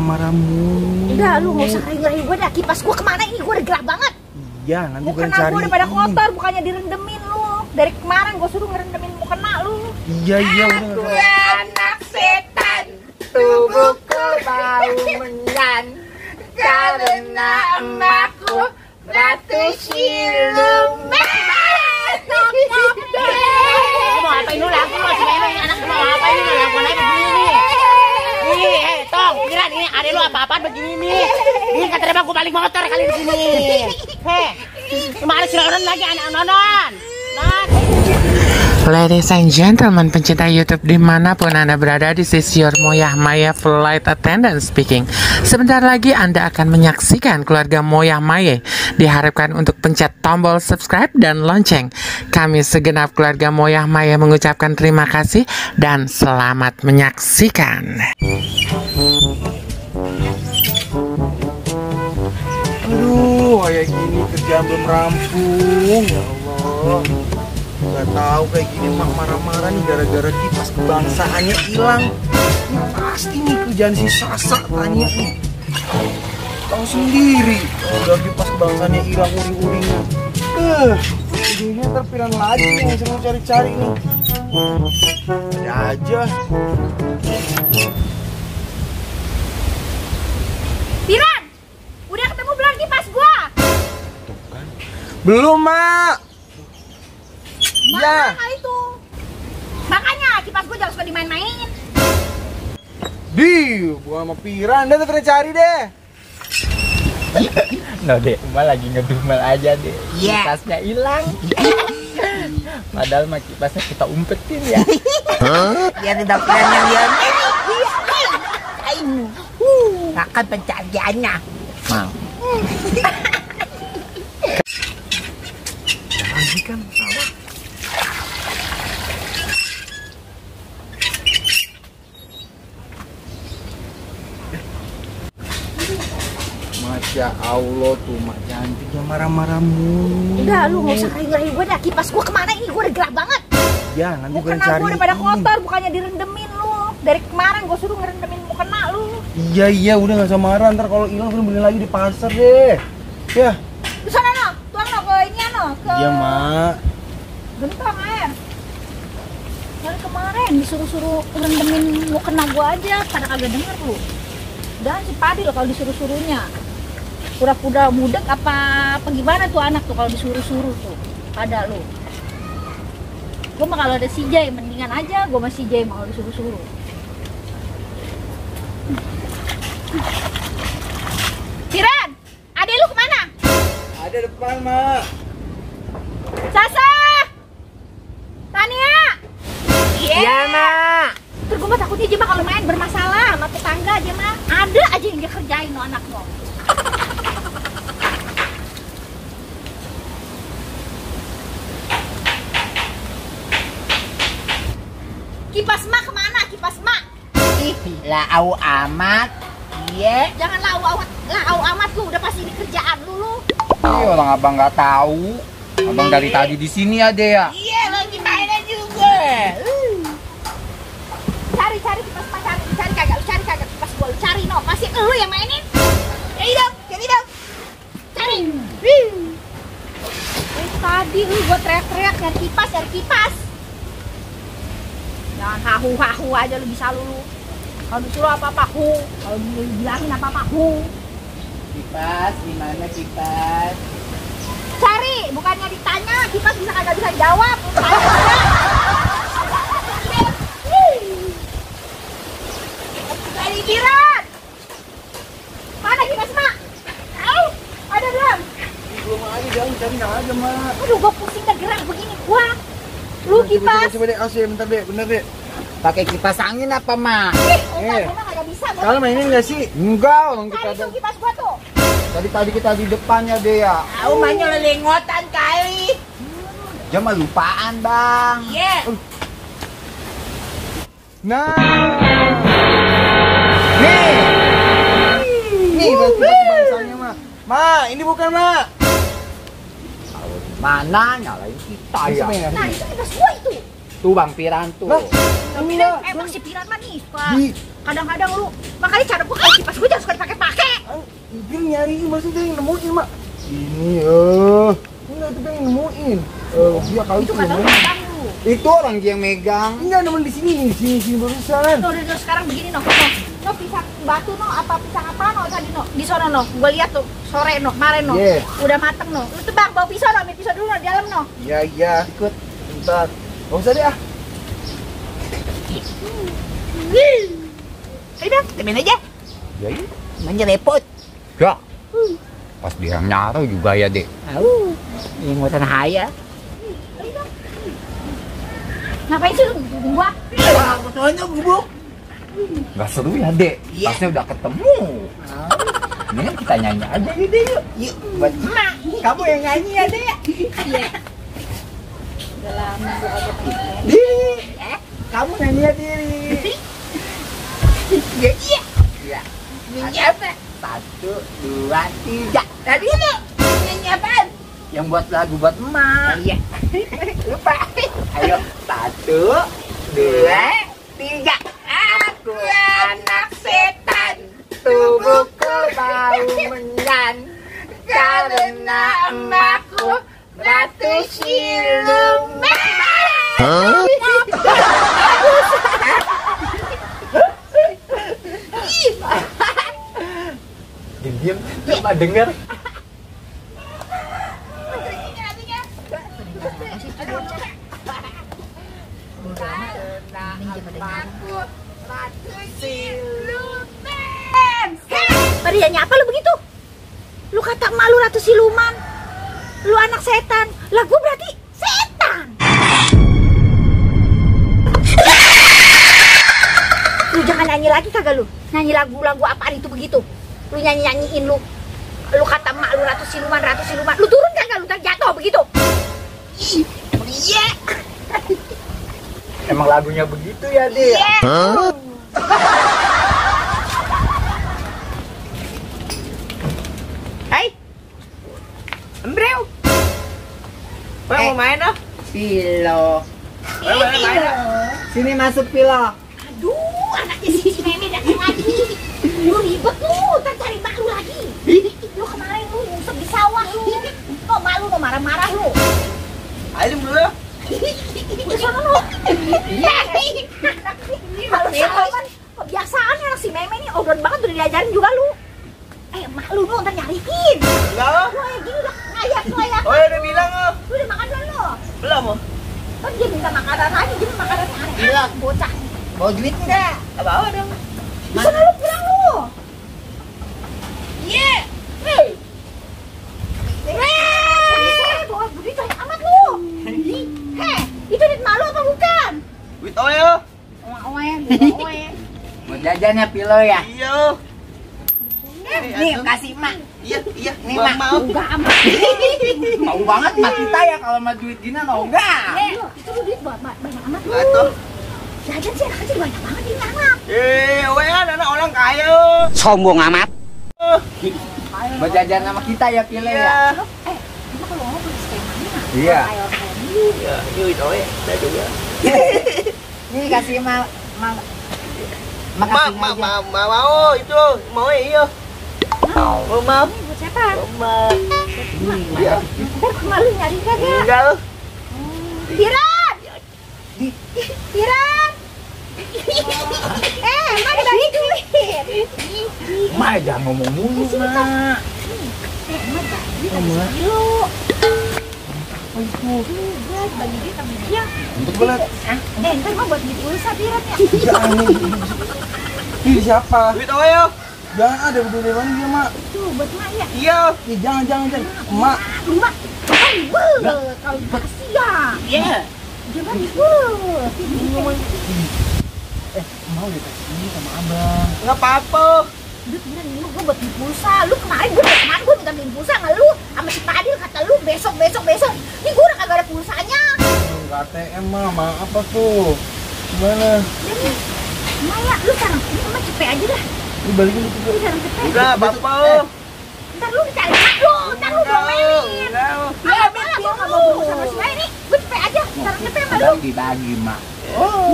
marah-marah mulu. Udah, lu nggak usah rayu-rayu gue dah. Kipas gue kemana ini? Gue udah gerah banget. Iya, nanti gue mukena cari. Gue udah pada kotor, bukannya direndemin lu. Dari kemarin gue suruh ngerendemin mukena lu. Iya, udah. Aku anak setan, tubuhku bau menyan. Karena emakku ratu siluman. Mau ngapain lu lagu lu si Meme anak mau ngapain lu lakukan aja begini nih. Tong, pikiran ini ada lu apa-apaan begini nih. Ini kata dia gue balik motor kali di sini. Kemarin si orang lagi anak nonton. Ladies and gentlemen, pencinta YouTube dimanapun Anda berada, this is your Moyah Maya Flight Attendant speaking. Sebentar lagi Anda akan menyaksikan keluarga Moyah Maya. Diharapkan untuk pencet tombol subscribe dan lonceng. Kami segenap keluarga Moyah Maya mengucapkan terima kasih dan selamat menyaksikan. Aduh, kayak gini kerjaan belum rampung. Ya Allah. Gak tahu kayak gini mak marah-marah nih gara-gara kipas kebangsaannya hilang. Ini pasti nih kerjaan si Sasa tanya nih. Tahu sendiri, udah kipas kebangsaannya hilang uring-uringnya. Ujungnya terpiran lagi nih yang saya mau cari-cari nih. Ada aja. Piran, udah ketemu belum kipas gua? Tuh kan. Belum, Mak. Mana itu? Makanya kipas gue jangan suka dimain-mainin. Gua sama Piran deh terus cari deh. No deh, Emak lagi ngedumel aja deh. Kipasnya hilang. Padahal mah kipasnya kita umpetin ya. Biar tidak pernah lihat. Akan pencariannya. Mau. Lagi kan sawah. Masya Allah tuh mak cantiknya marah-marah mulu. Udah, lu nggak usah rayu-rayu gue dah. Kipas gue kemana ini? Gue udah gerah banget. Ya, nanti gue Mukena cari. gue udah pada kotor, bukannya direndemin lu. Dari kemarin gue suruh ngerendemin mukena lu. Iya, udah nggak usah marah. Ntar kalau hilang gue beli lagi di pasar deh. Ya. Di sana no, tuang no ke ini no, ke. Iya mak. Gentong air. Dari kemarin disuruh-suruh ngerendemin mukena gue aja, pada kagak denger lu. Dan si Padil kalau disuruh-suruhnya. Pura-pura budek apa gimana tuh anak tuh kalau disuruh-suruh tuh. Ada lu. Gue mah kalau ada si Jay mendingan aja gue masih Jay mau disuruh-suruh. Piran, adek lu kemana? Ada depan mak. Sasa, Tania. Iya, Mak. Terus gue mah takutnya dia mah kalau main bermasalah sama tetangga dia mah ada aja yang dia kerjain lo anak lo. Kipas mak kemana? Kipas mak? Ih, lau amat. Iya. Jangan lau amat lu, udah pasti di kerjaan lu. Iya, orang abang nggak tahu. Abang dari tadi di sini aja ya. Iya, lagi mainan juga. Cari kipas mak, cari kagak kipas gua, lu cari no, pasti lu yang mainin. Jadi dong. Cari. Tadi lu gua teriak-teriak nyari kipas. Jangan hahu aja lu bisa lu. Kalau disuruh apa-apa hu, kalau dibilangin apa-apa hu. Kipas, gimana kipas? Cari, bukannya ditanya, kipas kagak bisa jawab. Cari Piran. Mana kipas mak? Ada belum? Belum ada, jangan cari aja mak. Aduh, gua pusing dah gerak begini gua. Lu kipas. Coba deh, bentar deh, bener deh. Pakai kipas angin apa, Mak? Enggak, gua kagak bisa. Kalian mainin nggak sih? Enggak, orang kita Cari tuh kipas gua tuh. tadi kita di depannya deh ya. Tahu mainnya lelengotan kali. Dia mah lupaan, Bang. Iya. Nah. Nih berarti bangsanya mak. Ma, ini bukan mak. Mana nyalain kita ya? Siapa Nah, itu kipas gua itu. Tuh Bang Piran tuh. Lah, Emang si Piran mah nih suka Kadang-kadang lu, makanya cara gua kalau kipas gua jangan suka dipakai-pakai. Ini nyari maksudnya yang nemuin mak. Ini enggak itu pengen nemuin. Dia kali Itu kata lu megang lu. Itu orang dia yang megang. Enggak nemen di sini barusan. Udah sekarang begini no. No pisang batu no apa pisang apa no tadi no di sono no. Gua lihat tuh sore no, kemarin no. Yeah. Udah mateng no. Lu tebak bawa pisau no, ambil pisau dulu no di dalam no. Iya, ikut. Bentar. Enggak usah deh ah. Ayo temen aja. Ya iya. Manja repot. Ya. Pas dia yang nyaro juga ya, Dek. Ini mau tanah haya. Ngapain sih lu gua? Soalnya gubuk. Gak seru ya, Dek. Pasnya udah ketemu. Ini kan kita nyanyi aja yuk, Dek. Yuk, buat emak. Kamu yang nyanyi ya, Dek. Iya. Udah lama gua agak Diri. Kamu nyanyi ya, Diri. Iya. Iya. Nyanyi apa? 1, 2, 3. Tadi ini nyanyi apaan? Yang buat lagu buat emak. Iya. Lupa. Ayo, 1, 2, 3. Aku anak setan. Tubuhku bau menyan Karena emakku ratu siluman. Diam, coba denger. Pada nyanyi apa lu begitu? Lu kata emak lu ratu siluman. Lu anak setan. Lah gua berarti setan. Lu jangan nyanyi lagi kagak lu? Nyanyi lagu-lagu apaan itu begitu? Lu nyanyiin lu. Lu kata emak lu ratu siluman. Lu turun kagak lu jatuh begitu? Iya. Emang lagunya begitu ya, Dek? Iya. Hai. Embreu. Mau main ah? Pilo. Main ah. Sini masuk Pilo. Aduh, anaknya si Meme datang lagi. Lu ribet lu, ntar cari mak lu lagi. Lu kemarin lu nyungsep di sawah lu. Kok malu lu marah-marah lu. Ayo dulu. Udah sana lu. Iya. Kalau sawah kan kebiasaan anak si Meme nih obrolan banget udah diajarin juga lu. Mak lu ntar nyariin. Enggak. Lu kayak gini udah ngayak. Oh, udah bilang ah. Lu udah makan belum lu? Belum. Kan dia minta makanan lagi, dia makanannya aneh-aneh bocah. Mau duit enggak? Bawa dong. Di sana lu pulang lu. Iya. Bawa duit banyak amat lu. Itu duit malu apa bukan? Duit oyo. Oe. Mau jajan ya Pilo ya? Iya. Nih kasih emak. Iya. Nih, Gua Mak. mau. Enggak amat. Mau banget mak kita ya kalau sama duit gini enggak. Itu lu duit banyak amat lu. Atuh. Jajan sih anak kecil banyak banget ini anak. Oe kan anak orang kaya. Sombong amat. Mau jajan sama kita ya Pilo ya? Iya. Kita kalau ngomong beli skemanya. Iya. Kayak dulu. Ya, duit oe. Dah juga. Nih kasih emak. Mau itu. Mau iya. Mau. Ini buat siapa? Mau. Iya. Ntar malu nyari kagak? Enggak. Tiran! Tiran! Mak dibagi duit. Mak jangan ngomong mulu mak. Mak bagi dulu. Gue bagi duit sama dia. Untuk belet. Ntar mak buat beli pulsa Tiran ya. Jangan. Ih, siapa? Duit oe. Jangan ada betul dari mana dia, Mak. Tuh buat mak ya. Iya. Ih, jangan. Mak. Mak, kalau dikasih ya. Iya. Jangan Mau dikasih ini sama abang. Enggak apa-apa. Duh, Tiran ini gue buat beli pulsa. Lu kemarin gue minta beli pulsa nggak lu? Sama si Padil kata lu besok. Ini gue udah kagak ada pulsanya. Enggak ATM, Mak. Maaf apa tuh? Gimana? Maya, lu sekarang ini sama cepet aja dah. Lu balikin itu. Lu sekarang cepet. Udah, apa-apa. Ntar lu dicari mak lu, ntar lu domelin. Enggak. Ya, malah gua nggak mau berurusan sama si Maya nih. Gue cepet aja, sekarang cepet sama lu. Bagi mak. Oh.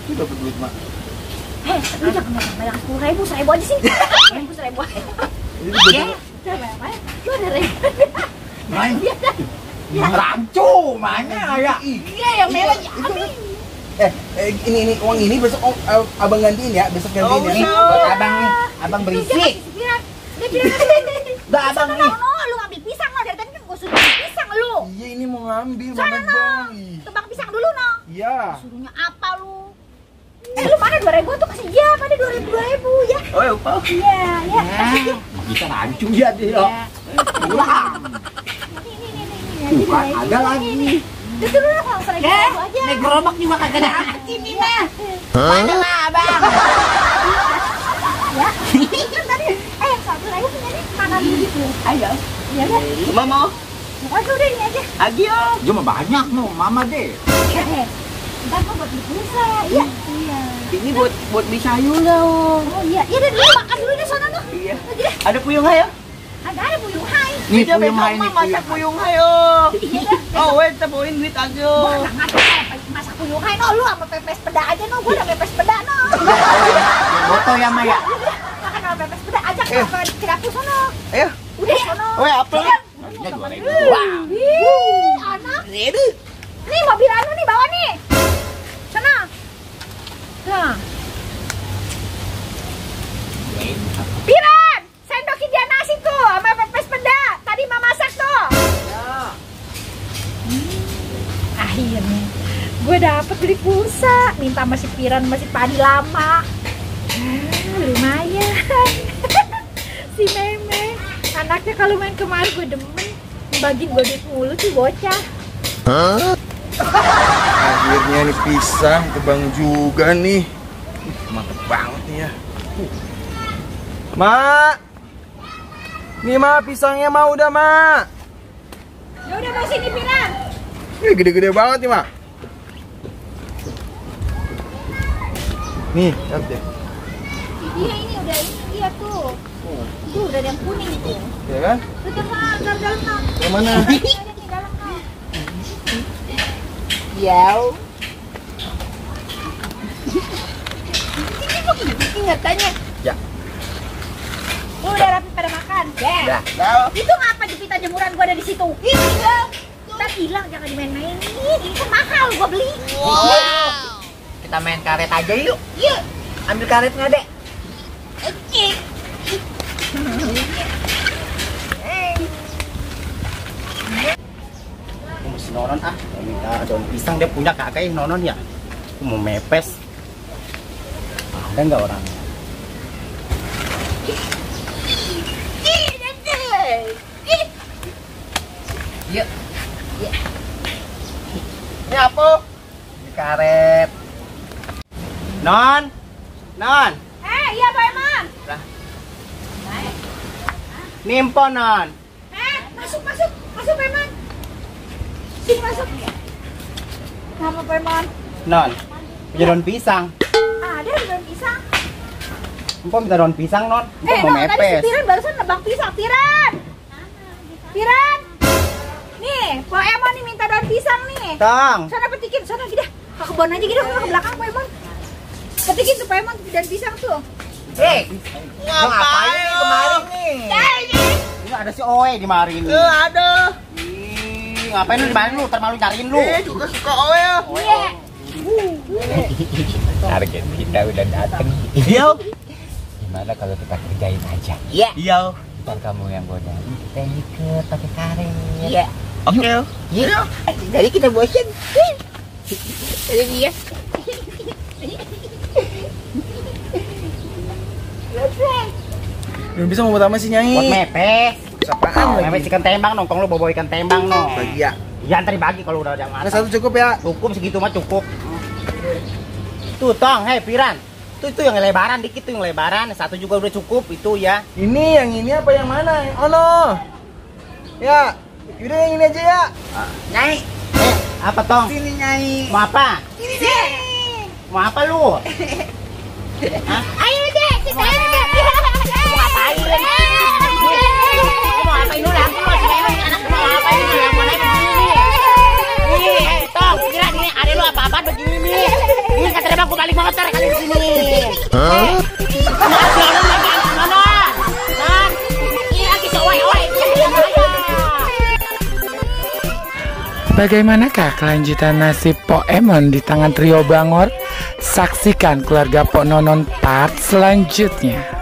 Itu dapat duit, Mak. Lu jangan banyak 10.000, 1.000 aja sih. 1.000 aja. Ini Lu ada ribu. Main. Iya dah. Rancu mana ya? Iya yang merah ambil. ini uang ini besok abang gantiin ya, besok gantiin ya. Buat abang nih, abang berisik. Udah abang nih. Lu ngambil pisang lo dari tadi kan gua suruh ngambil pisang lu. Iya ini mau ngambil Sana mana no. bang? Tebak pisang dulu no. Iya. Suruhnya apa lu? Lu mana 2.000 tuh kasih ya, mana 2.000 ya. Oh ya upah. Iya, ya. Bisa rancu ya dia. Wah. Bukan ada lagi. Itu dulu lah, kalau aja. Nih gerobak juga kagak ada ini mah. Mana lah abang? Ya. Kan tadi yang 1.000 punya nih mana gitu. Ayo. Iya dah. Mama. Aduh deh ini aja. Agio. Cuma banyak no, mama deh. Ntar gua buat beli pulsa. Iya. Iya. Ini buat beli sayur loh. Oh iya, iya deh dulu makan dulu deh sana tuh. Iya. Lagi deh. Ada puyung ayo. Ada puyuh hai. Nih puyung hai nih. Masak puyung ayo. Iya dah. Oh, wait, temuin duit aja. Gua nggak ngerti masak puyuh hai no, lu sama pepes peda aja no, gua udah pepes peda no. Foto ya Maya. Makan sama pepes peda aja ke dapur sono. Ayo. Udah sono. Weh, apa? Wih, anak. Nih mobil anu nih bawa nih. Sana. Nah. Piran, sendokin dia nasi tuh sama pepes peda. Tadi mama masak tuh. Akhirnya gue dapet beli pulsa. Minta masih Piran masih Padi lama. Lumayan. Si Meme anaknya kalau main kemari gue demen. Bagi gue duit mulu sih bocah. Akhirnya nih pisang ke bang juga nih. Mantep banget nih ya. Mak. Nih mak pisangnya mak udah mak. Ya udah bawa sini Piran. Ini gede-gede banget nih mak. Nih, lihat deh. Iya ini udah ini dia tuh. Tuh udah ada yang kuning tuh. Ya kan? Tuh sana dalam no. Yang mana? Ada di dalam no. Yau. Ingatannya. Ya. Lu udah rapi pada makan. Ya. Tahu. Itu ngapa jepit jemuran gua ada di situ? Ntar hilang jangan dimain-mainin. Ini kan mahal gua beli. Wow. Kita main karet aja yuk. Iya. Ambil karetnya dek. Aku mesti nonon ah. Mau minta daun pisang dia punya kakaknya nonon ya. Aku mau mepes. Ada nggak orang? Iya. Iya. Ini apa? Ini karet. Non. Non. Iya Pak Eman. Lah. Nimpo non. Masuk Pak Eman. Sini masuk. Nama Pak Eman. Non. Punya daun pisang. Ada daun pisang. Empo minta daun pisang non. Empo mau Tadi si mepes. Piran barusan nebang pisang. Piran. Nih, Pak Eman nih minta daun pisang nih. Tang. Sana petikin, sana gitu. Ke kebun aja gitu, ke belakang Pak Eman. Petikin tuh Pak Eman daun pisang tuh. Ngapain kemarin nih? Ini ada si Oe di mari nih. Ada. Ih, ngapain lu di mari lu? Termalu nyariin lu. Juga suka Oe ya. Iya. Target kita udah dateng. Iya. Gimana kalau kita kerjain aja? Iya. Iya. Ntar kamu yang godain, kita yang iket pakai karet. Iya. Oke. Iya. Dari kita bosan. Dari dia. Belum bisa mau buat apa sih Nyai? Buat mepes. Apaan lagi? Mepes ikan tembang nongkrong lu bawa ikan tembang no. Bagi ya. Iya ntar dibagi kalau udah ada yang Ada masak. satu cukup ya. Cukup segitu mah cukup. Tuh tong, hei Piran. Itu yang lebaran dikit tuh yang lebaran. Satu juga udah cukup itu ya. Ini yang ini apa yang mana? Yang ono. Ya. Udah yang ini aja ya. Nyai. Apa tong? Sini Nyai. Mau apa? Sini deh. Mau apa lu? Ayo deh, kita. Ngapain? Mau ngapain lu lagi lu sebenarnya anak mau ngapain lu yang mau naik begini? Nih, tong, kira ini ada lu apa-apa begini nih. Ini kata gue balik motor kali di sini. Bagaimanakah kelanjutan nasib Pok Emon di tangan trio Bangor? Saksikan keluarga Pok Nonon part selanjutnya.